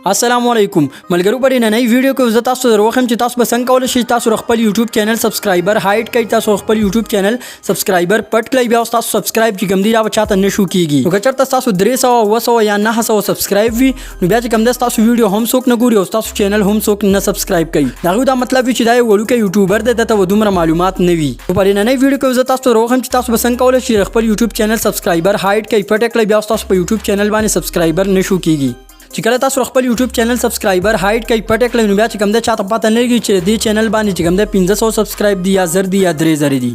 السلام علیکم ملګرو، په نننۍ ویډیو کې زه تاسو ته وښیم چې تاسو به څنګه کولی شئ تاسو خپل یوټیوب چینل سبسکرایبر هایډ کړئ، تاسو خپل یوټیوب چینل سبسکرایبر پټ کړئ، بیا تاسو سبسکرایب چې کوم دی دا به چاته نه شو کیږي. نو که چېرته تاسو 300، 700 یا 900 سبسکرایب وي، نو بیا چې کوم دی تاسو ویډیو هم څوک نه ګوري او تاسو چینل هم څوک نه سبسکرایب کوي. د هغوی دا مطلب وي چې دا یو وړوکی یوټیوبر دی، ده ته به دومره معلومات نه وي. نو په نننۍ ویډیو کې زه تاسو ته وښیم چې تاسو به څنګه کولی شئ خپل یوټیوب چینل سبسکرایبر هایډ کړئ، پټ کړئ، بیا تاسو په یوټیوب چینل باندې سبسکرایبر نه شو کیږي. چې کله تاسو خپل یوټیوب چینل سبسکرایبر هایډ کړئ، پټ کړئ، نو بیا چې کوم ده چاته پته نه لګي چې دې چینل باندې چې کوم ده 1500 سبسکرایب دي یا 1000 دي یا 3000 دي.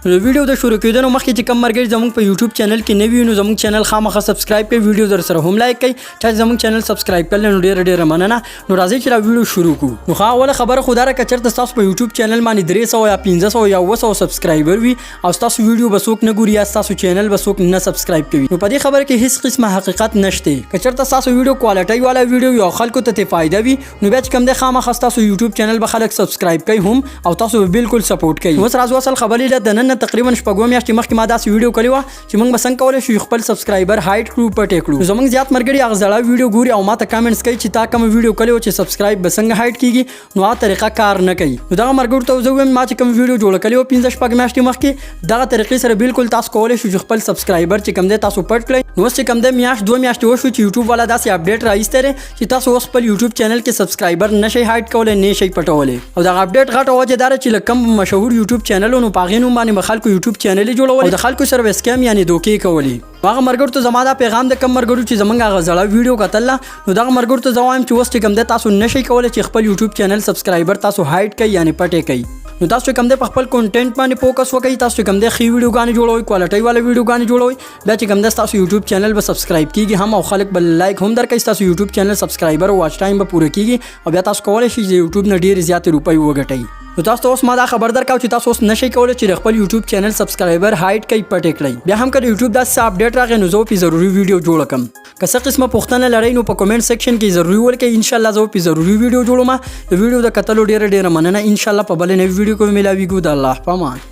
نو د ویډیو د شروع کېدو مخکې چې کوم مرګري زموږ په یوټیوب چینل کې نوي، نو زموږ چینل خامخا سبسکرایب کړئ، ویډیو در سره هم لایک کړئ. چا چې زموږ چینل سبسکرایب کړل، نو ډیره ډیره مننه. نو راځئ چې دا ویډیو شروع کړو. نو ښه، اوله خبره خو دا ده، که چېرته ستاسو په یوټیوب چینل باندې 300 یا 500 یا 700 سبسکرایبر وي او ستاسو ویډیو به څوک نه ګوري یا ستاسو چینل به څوک نه سبسکرایب کوي، نو په دې خبره کې هیڅ قسمه حقیقت نشته. که چېرته ستاسو ویډیو کوالټي والا ویډیو وي او خلکو ته ترې فایده وي، نو بیا چې کوم دی خامخا ستاسو یوټیوب چینل به خلک سبسکرایب کوي هم او تاسو به بالکل سپورټ کوي. اوس راځو اصل خبرې له. د نن نه تقریبا 6 میاشتې مخکې ما داسې ویډیو کړې وه چې موږ به څنګه کولی شو خپل سبسکرایبر هایډ کړو، پټ کړو. زموږ زیات مرګري هغه زړه ویډیو ګوري او ماته کمنټس کوي چې تا کوم ویډیو کړې و چې سبسکرایب به څنګه هایډ کیږي، نو هغه طریقه کار نه کوي. نو دغه مرګرو ته زه وایم، ما چې کوم ویډیو جوړه کړې و 5 شپږ میاشتې مخکې، دغه طریقې سره بالکل تاسو کولی شئ چې خپل سبسکرایبر چې کوم دی تاسو پټ کړئ. نو اوس چې کوم دی میاشت 2 میاشتې وشو چې یوټیوب والا داسې اپډیټ راایستی دی چې تاسو اوس خپل یوټیوب چینل کې سبسکرایبر نشئ هایډ کولی، نه شئ پټولی. او دغه اپډیټ غټه وجه دا ده چې له کوم مشهور یوټیوب چینلونو په هغې نوم باندې به خلکو یوټیوب چینل جوړول او د خلکو سره به سکیم یعنی دوکې کولې. هغه مرګرو ته زما دا پیغام د کوم مرګرو چې زمونږ هغه زړه ویډیو کتل، نو دغه مرګرو ته زه وایم چې اوس چې کوم دی تاسو نشئ کولی چې خپل یوټیوب چینل سبسکرایبر تاسو هایډ کړئ، یعنی پټې کړئ. نو تاسو کوم دی په خپل کنټینټ باندې فوکس وکړئ، تاسو کوم دی ښې ویډیوګانې جوړوئ، کوالټي والا ویډیوګانې جوړوئ، بیا چې کوم دی تاسو یوټیوب چینل به سبسکرایب کیږي هم او خلک به لایک هم درکوي، تاسو یوټیوب چینل سبسکرایبر او واچ ټایم به پوره کیږي او بیا تاسو کولی شئ چې یوټیوب نه ډېرې زیاتې روپۍ وګټئ. نو تاسو ته اوس ما دا خبر درکاو چې تاسو اوس نشئ کولی چې د خپل یوټیوب چینل سبسکرایبر هایډ کړئ، پټ کړئ. بیا هم که د یوټیوب داسې اپډیټ راغی، نو زه پې ضروري ویډیو جوړه کړم. که څه قسمه پوښتنه لرئ، نو په کومنټ سیکشن کې ضروري ولیکئ، ان شاء الله زه پې ضروري ویډیو جوړوم. د ویډیو د کتلو ډیره ډیره مننه. ان شاء الله په بله نوې ویډیو کې ملاویږو. د الله په امان.